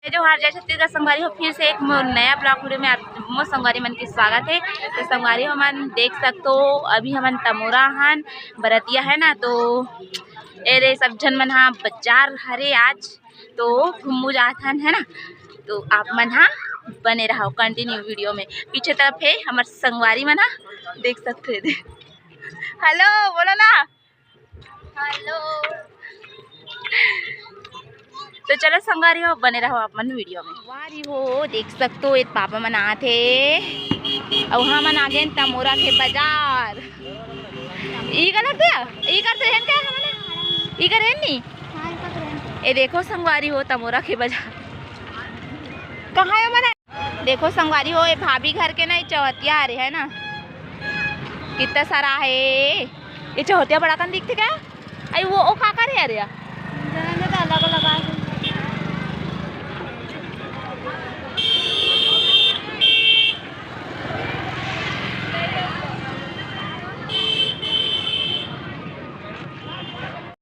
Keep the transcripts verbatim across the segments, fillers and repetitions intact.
जोहार, जय छत्तीसगढ़ संगवारी हो। फिर से एक मो-, नया vlog video में आप मोर संगवारी मन के स्वागत है। तो संगवारी हो मन देख सकथो, अभी हमन तमोरा हन, बरतिया है ना, तो ए रे सब झन मन हा बाजार हरे आज, तो घूमू जात हन, है ना। तो आप मन हा बने रहो continue video में। पीछे तरफ है हमर संगवारी मन हा, देख सकते हैं। हेलो बोलो ना। हेलो। तो चलो संगवारी हो, बने रहो आप मन video में। संगवारी हो, देख सकते हो, ये पापा मन आत हे, अउ हमन आ गए तमोरा के बाजार। ई गलत है, ई कर तो रहन का हमन, ई कर रहन नी। ये देखो संगवारी हो, तमोरा के बाजार कहाँ है मन? देखो संगवारी हो, ये भाभी घर के ना, ये चौहतिया आ रहे है ना, कितना सारा है। ये चौहतिया बड़ा कन दिखते क्या? अरे वो, वो काकर है अरे? जाने तो अलग अलग आ।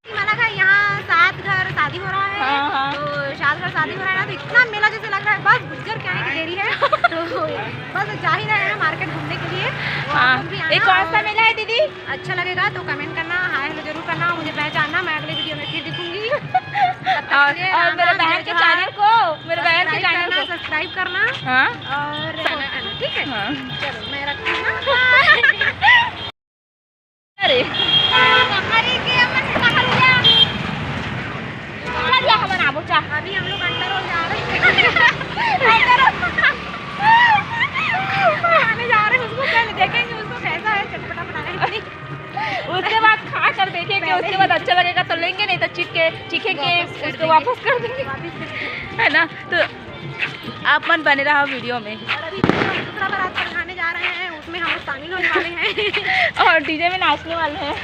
माना का यहाँ सात घर शादी हो रहा है। हाँ, हाँ। तो सात घर शादी हो रहा है ना, तो इतना मेला जैसे लग रहा है, बस गुजर के आने की देरी है। तो बस जा ही रहे हैं मार्केट घूमने के लिए। तो हाँ। आप लोग भी आना। ये कौन सा और मेला है दीदी? अच्छा लगेगा तो कमेंट करना, हाय हेलो जरूर करना, मुझे पहचानना, मैं अगले वीडियो में फिर दिखूंगी। तब तक और, के लिए और राम मेरे राम, बहन जय के जोहार। चैनल को, मेरे बहन के सब्सक्राइब चैनल करना, को। सब्सक्राइब करना। हाँ। और ठीक है। हाँ। चलो मैं रखती हूँ ना। अरे। अरे के अपन से बाहर हो गया। चल जा, हमन आबो, जा। अभी हम लोग अंडर रोल जा रहे हैं। अंडर रोल खाने जा रहे हैं, उसको पहले देखेंगे, उसको कैसा है, चटपटा बनाना है कि नहीं। उसके बाद खा कर देखेंगे, उसके बाद अच्छा लगेगा तो लेंगे, नहीं तो चीख के, चीखेंगे, उसको वापस कर देंगे। है ना? तो आप मन बने रहो वीडियो में। और अभी दूसरा बारात पर खाने जा रहे हैं, उसमें हम लोग शामिल होने वाले हैं। और डीजे में नाचने वाले हैं।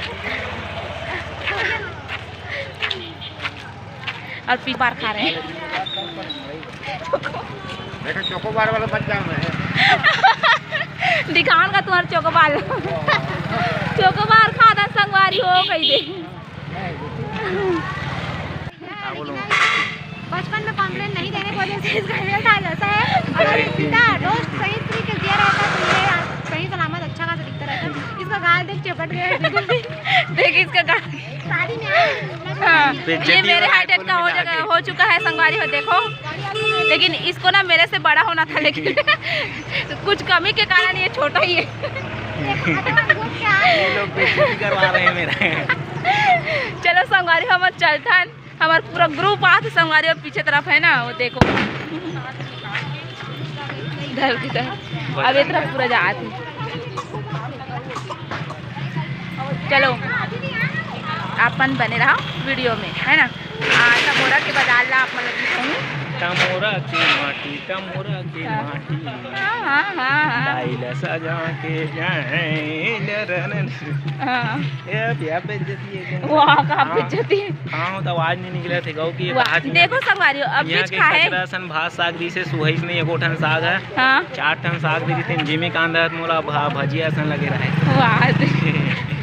और पी बार खा रहे हैं। देखो, चोकोबार वाला बच्चा में है। दिखान का तुम्हारा चोकोबार। चोकोबार खा दा संगवारी हो, कही दे। हाँ, बोलो। बचपन में कॉम्प्लेन नहीं देने की वजह से इसका हेयर स्टाइल ऐसा है। अगर ये सीधा रोस्ट सही तरीके से दिया रहता तो ये आज सही सलामत अच्छा खासा दिखता रहता। इसका गाल देख, चिपट गया है बिल्कुल भी। देख इसका गाल। शादी में आए हैं, मतलब हाँ, ये मेरे हाइट का हो, हो चुका है संगवारी हो, देखो। लेकिन इसको ना मेरे से बड़ा होना था, लेकिन कुछ कमी के कारण ये छोटा ही है। ये लोग बेइज्जती करवा रहे हैं मेरा। चलो संगवारी, हम चलथन। हमार पूरा ग्रुप आत हे संगवारी, और पीछे तरफ है ना, वो देखो, इधर, इधर। अब ये तरफ पूरा जात हे। चलो, अपन बने रहा वीडियो में, है ना। आ, तमोरा के बाजार ला आप मन ला दिखाऊंगी। तमोरा के माटी, तमोरा के हाँ। माटी। हाँ, हाँ, हाँ, हाँ। दाई ला सजा के जाए, नरन। हाँ। ए, अब यहाँ पे इज्जत ही है, वाह, का हाँ। बेइज्जती। हाँ, तो आवाज नहीं निकला थे, गाँव की वाह, कहा थी देखो ना। संगवारी हो, अब यहाँ बीच के खा है। कचरा सन भात साग दी से सुहाइस नहीं, एगो ठन साग है। हाँ। चार ठन साग दे देते, जिमी कांदा मोला भा-, भजिया सन लगे रहे। वाह।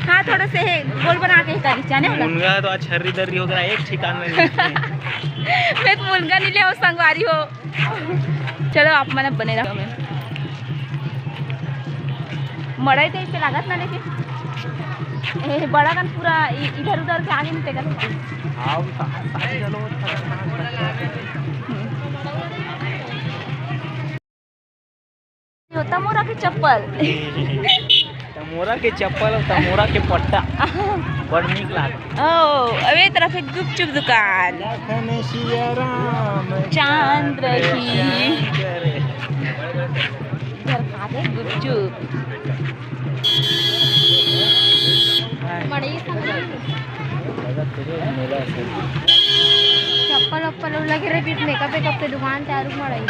हाँ, थोड़ा से हे, गोल बना के ही करी, जाने वाला। मुनगा तो आज छर्री दर्री हो गया, एक ठिकान नहीं। मैं तो मुनगा नहीं ले, वो संगवारी हो। चलो, आप मन बने रहो में। मड़ई तो इस पे लागत ना, लेकिन ए, बड़ा कन पूरा इ-, इधर उधर के आगे नहीं टेकत। हाँ, वो सा-, साइड वालों को खतरनाक लगता है। हम्म। यो तमोरा के चप्पल। तमोरा के चप्पल और तमोरा के पट्टा बड़ नीक लागथे। ओ, अबे तरफ एक गुपचुप दुकान। लखन सिया राम चांद रही। चांद रही। इधर खा दे गुपचुप। मड़ई सब ना। चप्पल वप्पल लगे रहे, फिर मेकअप वेकअप के दुकान चालू मड़ई।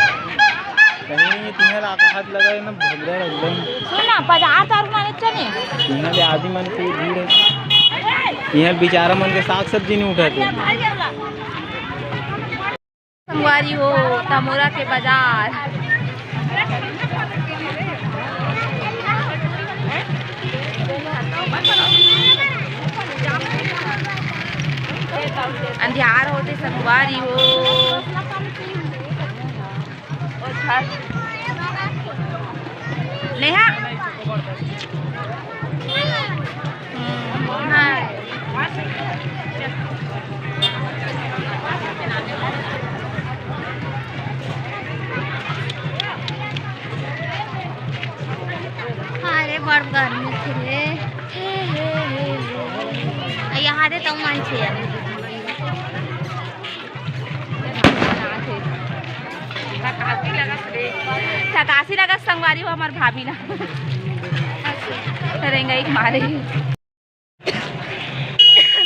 कहीं तिहे ला हाथ लगा ना, भगदड़ एकदम। सुन ना, बाजार चालू माने चले। तिहे ले आदमी मन के भीड़ है। तिहे बेचारा मन के साग सब्जी नहीं उठाते। संगवारी हो, तमोरा के बाजार। अंधियार होते संगवारी हो। नेहा। हम्म, हाँ। हाँ रे, बड़ गर्मी थे रे। यहाँ दे तो मन छे। थकासी लगा संगवारी हो हमर भाभी ला। रेंगई के मारे।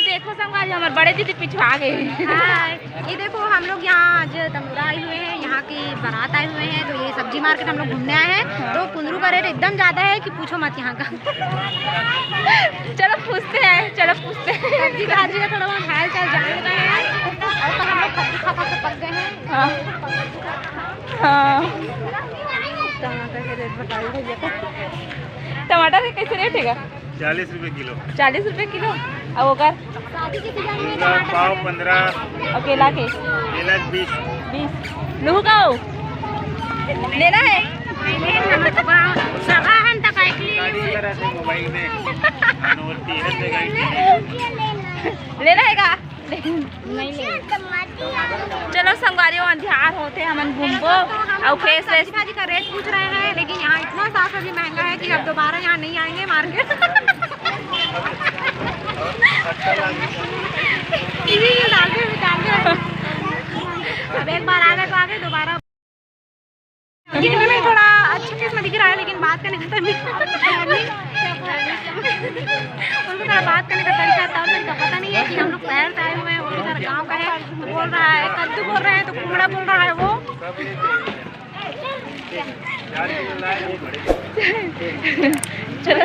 देखो संगवारी, हमर बड़े दीदी पिछुआ गए। हाय, ये देखो हम लोग यहाँ आज तंदूरा आए हुए हैं, यहाँ की बारात आए हुए हैं, तो ये सब्जी मार्केट हम लोग घूमने आए हैं। तो कुंदरू का रेट एकदम ज़्यादा है कि पूछो मत यहाँ का। चलो पूछते हैं, चलो पूछते हैं। सब्जी भाजी का थोड़ा बहुत हाल चाल जान लेते हैं। और तो हम लोग सब्जी खा खा के पक गए हैं। हाँ। हाँ। टमाटर के रेट बताइए भैया। टमाटर के कैसे रेट है? चालीस रुपए किलो। चालीस रुपए किलो। अब ओकर? पूरा पाव पन्द्रह। और केला के? केला के बीस। बीस। लूहू का हो? लेना है? सगा है न, तक एक लिए। गाड़ी वगैरह से मोबाइल में। अनोर तीरथ से गाड़ी। लेना है का? नहीं ले। चलो संगवारी हो, अंधियार होते हमन घूमबो। और फेस वेस सब्जी भाजी का रेट पूछ रहे हैं, लेकिन यहाँ इतना साग सब्जी महंगा है कि अब दोबारा यहाँ नहीं आएंगे मार्केट। इसी में डाल दे, डाल दे। अब एक बार आ गए तो आ गए, दोबारा। ये हमें थोड़ा अच्छा किस्म दिख रहा है, लेकिन बात करने का तरीका, उनको थोड़ा बात करने का तरीका, तौर तरीका पता नहीं है कि हम लोग शहर से आए हुए हैं, वो इधर गाँव का है, तो बोल रहा है, कद्दू बोल रहा है, तो कुमड़ा बोल रहा है वो। चलो।